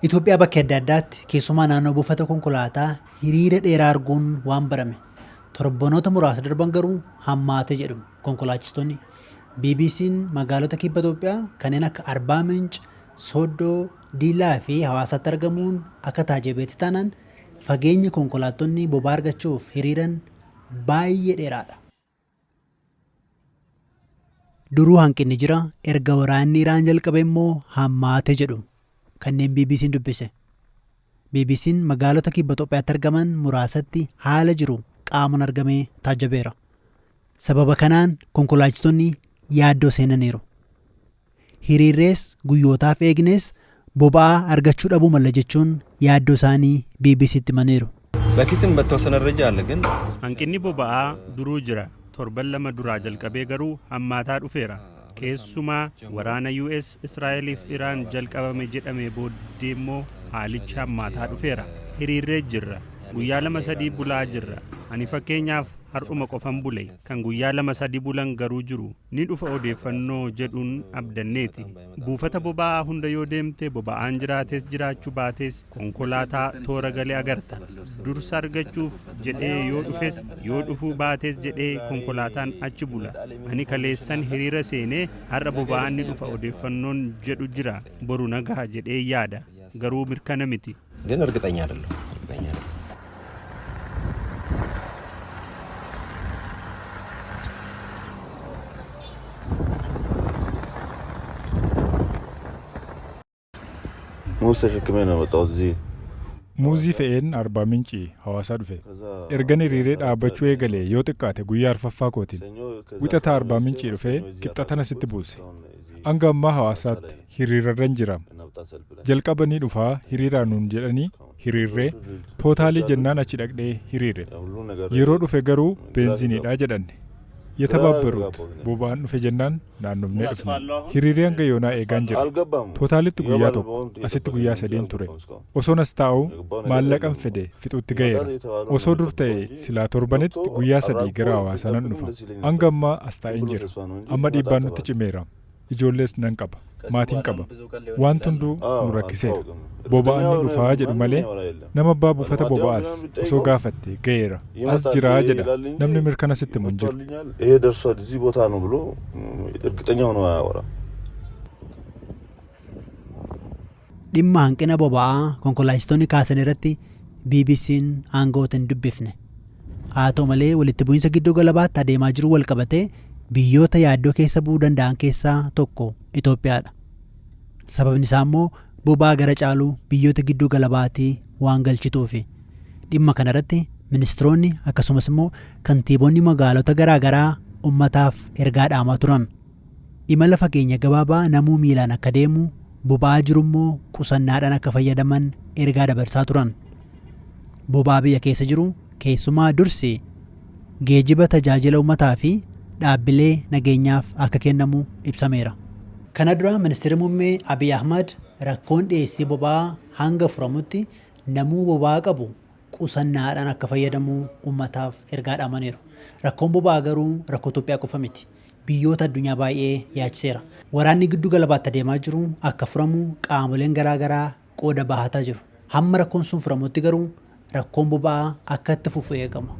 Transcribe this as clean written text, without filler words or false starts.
Itoophiyaa bakka adda addaatti keessumaa naannoo buufata konkolaataa hiriira dheeraa arguun waan barame. Torbanoota muraasa darban garuu hammaate jedhu konkolaachistoonni. BBC'n magaalota kibba Itoophiyaa kanneen akka Arbaa Minch, Sooddoo, Diilaa fi Hawaasaatti argamuun akka taajjabeetti taanaan fageenyi konkolaattonni boba'aa argachuuf hiriiran baay'ee dheeraadha. Duruu hanqinni jira, erga waraanni Iraan jalqabe immoo hammaate jedhu kanneen BBC'n dubbise. BBC'n magaalota kibba Itoophiyaatti argaman muraasatti haala jiru qaamaan argamee taajjabeera. Sababa kanaan konkolaachistonni yaaddoo seenaniiru. Hiriirrees guyyootaaf eegnes boba'aa argachuu dhabuu malla jechuun yaaddoo isaanii BBC'tti himaniiru. በፊትም በተወሰነ ደረጃ አለ ግን Hanqinni boba'aa duruu jira. Torban 2 duraa jalqabee garuu hammaataa dhufeera. Keessumaa waraana US Israa'eliif Iraan jalqabame jedhame booddee immoo haalichi hammaataa dhufeera. Hiriirree jirra. Guyyaa 2 3 bulaa jirra. Ani fakkeenyaaf har'uma qofan bule. Kan guyyaa 2 3 bulan garuu jiru. Ni dhufa odeeffannoo jedhuun abdanneeti. Buufata boba'aa hunda yoo deemte boba'aan jiraates jiraachuu baates konkolaataa toora galee agarta. Dursa argachuuf jedhee yoo dhufes yoo dhufuu baates jedhee konkolaataan achi bula. Ani kaleessan hiriira seenee har'a boba'aan ni dhufa odeeffannoon jedhu jira. Boru nagaha jedhee yaada. Garuu mirkana miti. ግን እርግጠኛ አይደለሁም እርግጠኛ አይደለሁም። ሙዝ ተሸክሜ ነው የመጣሁት እዚህ። Muuzii fe'een Arbaa Mincii Hawaasaa dhufe. Ergan hiriiree dhaabbachuu eegalee yoo xiqqaate guyyaa arfaffaa kootiin. Wixata Arbaa Mincii dhufee qixxatana sitti buuse. Hanga ammaa Hawaasaatti hiriirarran jira. Jalqabanii dhufaa hiriiraa nuun jedhanii hiriirree tootaalii jennaan achi dhaqnee hiriire. Yeroo dhufe garuu beenziniidha jedhanne. Yetabaabbaruut boba'aan dhufe jennaan naannofnee dhufne. Hiriiree hanga yoonaa eegaan jira. Tootaalitti guyyaa 1 asitti guyyaa 3 ture. Osoon as taa'uu maallaqan fede fixuutti ga'eera. Osoo dur ta'e silaa torbanitti guyyaa 3 gara Hawaasaa nan dhufa. Hanga ammaa as taa'een jira. Amma dhiibbaan nutti cimeera. Ijoollees nan qaba. Maatiin qaba. Wanti hunduu nu rakkiseera. Boba'aan ni dhufaa jedhu malee nama abbaa buufata boba'aas osoo gaafatte ga'eera. As jiraa jedha. Namni mirkana sitti himu hin jiru. ይሄ ደርሷል እዚህ ቦታ ነው ብሎ እርግጠኛ ሆኖ አያወራም። Dhimma hanqina boba'aa konkolaachistoonni kaasan irratti BBC'n aangawoota hin dubbifne. Haa ta'u malee walitti bu'iinsa gidduu galabaatti adeemaa jiru wal qabatee biyyoota yaaddoo keessa bu'uu danda'an keessaa tokko Itoophiyaadha. Sababni isaa immoo boba'aa gara caalu biyyoota gidduu galabaatii waan galchituufi. Dhimma kanarratti ministiroonni akkasumas immoo kantiibonni magaalota garaa garaa ummataaf ergaa dhaamaa turan. Imala fageenya gabaabaa namuu miilaan akka deemu boba'aa jiru immoo qusannaadhaan akka fayyadaman ergaa dabarsaa turan. Boba'aa biyya keessa jiru keessumaa dursi geejiba tajaajila uummataa fi dhaabbilee nageenyaaf akka kennamu ibsameera. Kana dura ministeerri muummee Abiy Ahmad rakkoon dhiyeessii boba'aa hanga furamutti namuu boba'aa qabu qusannaadhaan akka fayyadamu uummataaf ergaa dhaamaniiru. Rakkoon boba'aa garuu rakkoo Itoophiyaa qofa miti. Biyyoota addunyaa baay'ee yaachiseera. Waraanni giddu galabaatti adeemaa jiru akka furamu qaamoleen garaa garaa qooda bahataa jiru. Hamma rakkoon sun furamutti garuu rakkoon boba'aa akka itti fufu eegama.